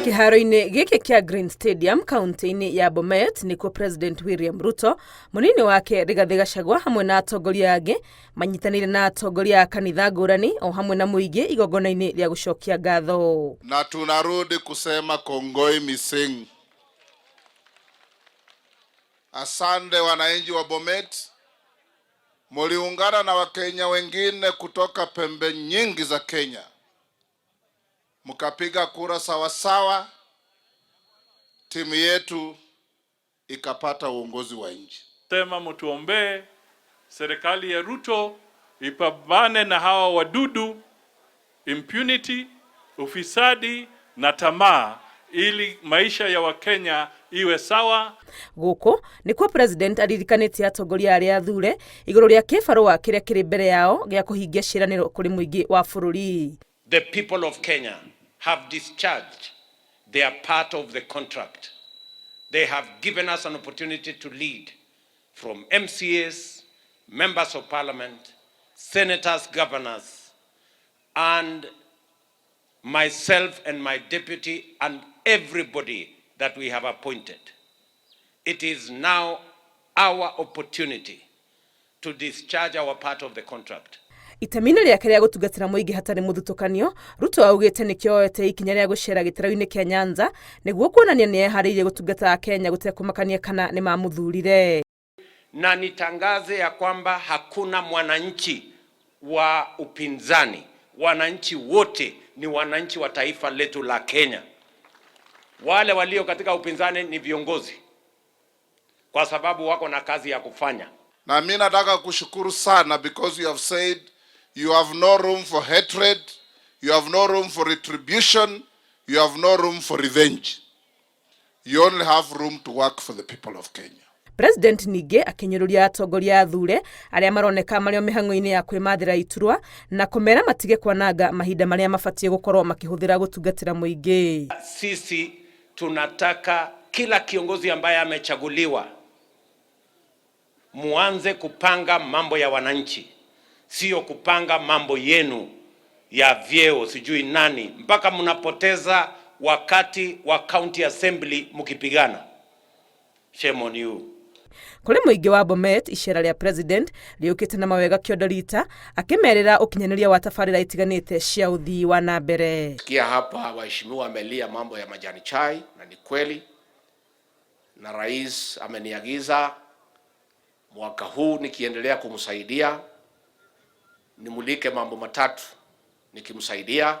Kĩharo-inĩ gĩkĩ kĩa Green Stadium kaunti-inĩ ya Bomet nĩkuo President William Ruto, mũnini wake Rigathĩ Gachagua hamwe na atongoria angĩ manyitanĩire na atongoria a kanitha ngũrani o hamwe na mũingĩ igongona-inĩ rĩa gũcokia ngatho. Na tunarudi kusema kongoi mising. Asante wananchi wa Bomet, muliungana na Wakenya wengine kutoka pembe nyingi za Kenya, mkapiga kura sawasawa, timu yetu ikapata uongozi wa nchi. Sema mtuombee serikali ya Ruto ipambane na hawa wadudu, impunity, ufisadi na tamaa, ili maisha ya Wakenya iwe sawa. Gũkũ nĩkuo President aririkanĩtie atongoria arĩa athure igũrũ rĩa kĩbarũa kĩrĩa kĩrĩ mbere yao gĩa kũhingia ciĩranĩro kũrĩ mũingĩ wa bũrũri. The people of Kenya have discharged their part of the contract. They have given us an opportunity to lead from MCAs, members of parliament, senators, governors, and myself and my deputy and everybody that we have appointed. It is now our opportunity to discharge our part of the contract. Itemi-inĩ rĩake rĩa gũtungatĩra mũingĩ hatarĩ mũthutũkanio, Ruto augĩte nĩkĩo oete ikinya rĩa gũcera gĩtarũ-inĩ kĩa Nyanza nĩguo kuonania nĩ eharĩirie gũtungata Akenya gũtekũmakania kana nĩ mamũthurire. Na nitangaze ya kwamba hakuna mwananchi wa upinzani, wananchi wote ni wananchi wa taifa letu la Kenya. Wale walio katika upinzani ni viongozi, kwa sababu wako na kazi ya kufanya. Na mi nataka kushukuru sana because you have said you have no room for hatred, you have no room for retribution, you have no room for revenge. You only have room to work for the people of Kenya. President ningĩ akĩnyũrũria atongoria athure arĩa maroneka marĩ o mĩhang'o-inĩ ya kwĩmathĩra iturwa na kũmera matige kwananga mahinda marĩa mabatiĩ gũkorwo makĩhũthĩra gũtungatĩra mũingĩ. Sisi tunataka kila kiongozi ambaye amechaguliwa muanze kupanga mambo ya wananchi, sio kupanga mambo yenu ya vyeo sijui nani, mpaka mnapoteza wakati wa county assembly mkipigana. Shame on you. Kũrĩ mũingĩ wa Bomet, icera rĩa President rĩũkĩte na mawega kĩondo rita akĩmerĩra ũkinyanĩria wa tabarĩra itiganĩte cia ũthii wa na mbere. Sikia hapa waheshimiwa amelia mambo ya majani chai, na ni kweli, na rais ameniagiza mwaka huu nikiendelea kumsaidia nimulike mambo matatu nikimsaidia: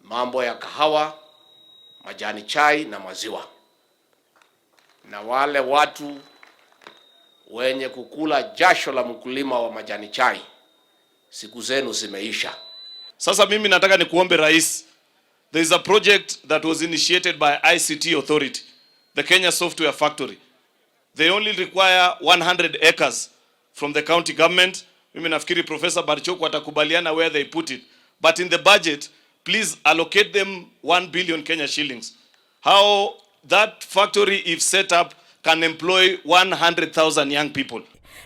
mambo ya kahawa, majani chai na maziwa. Na wale watu wenye kukula jasho la mkulima wa majani chai, siku zenu zimeisha. Sasa mimi nataka nikuombe, Rais, there is a project that was initiated by ICT Authority, the Kenya Software Factory. They only require 100 acres from the county government. Mimi nafikiri Professor Barchoko atakubaliana where they put it. But in the budget, please allocate them 1 billion Kenya shillings. How that factory, if set up, can employ 100,000 young people.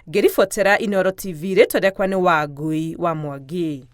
Ngĩribotera Inooro TV, rĩtwa rĩakwa nĩ Wangui wa Mwangi.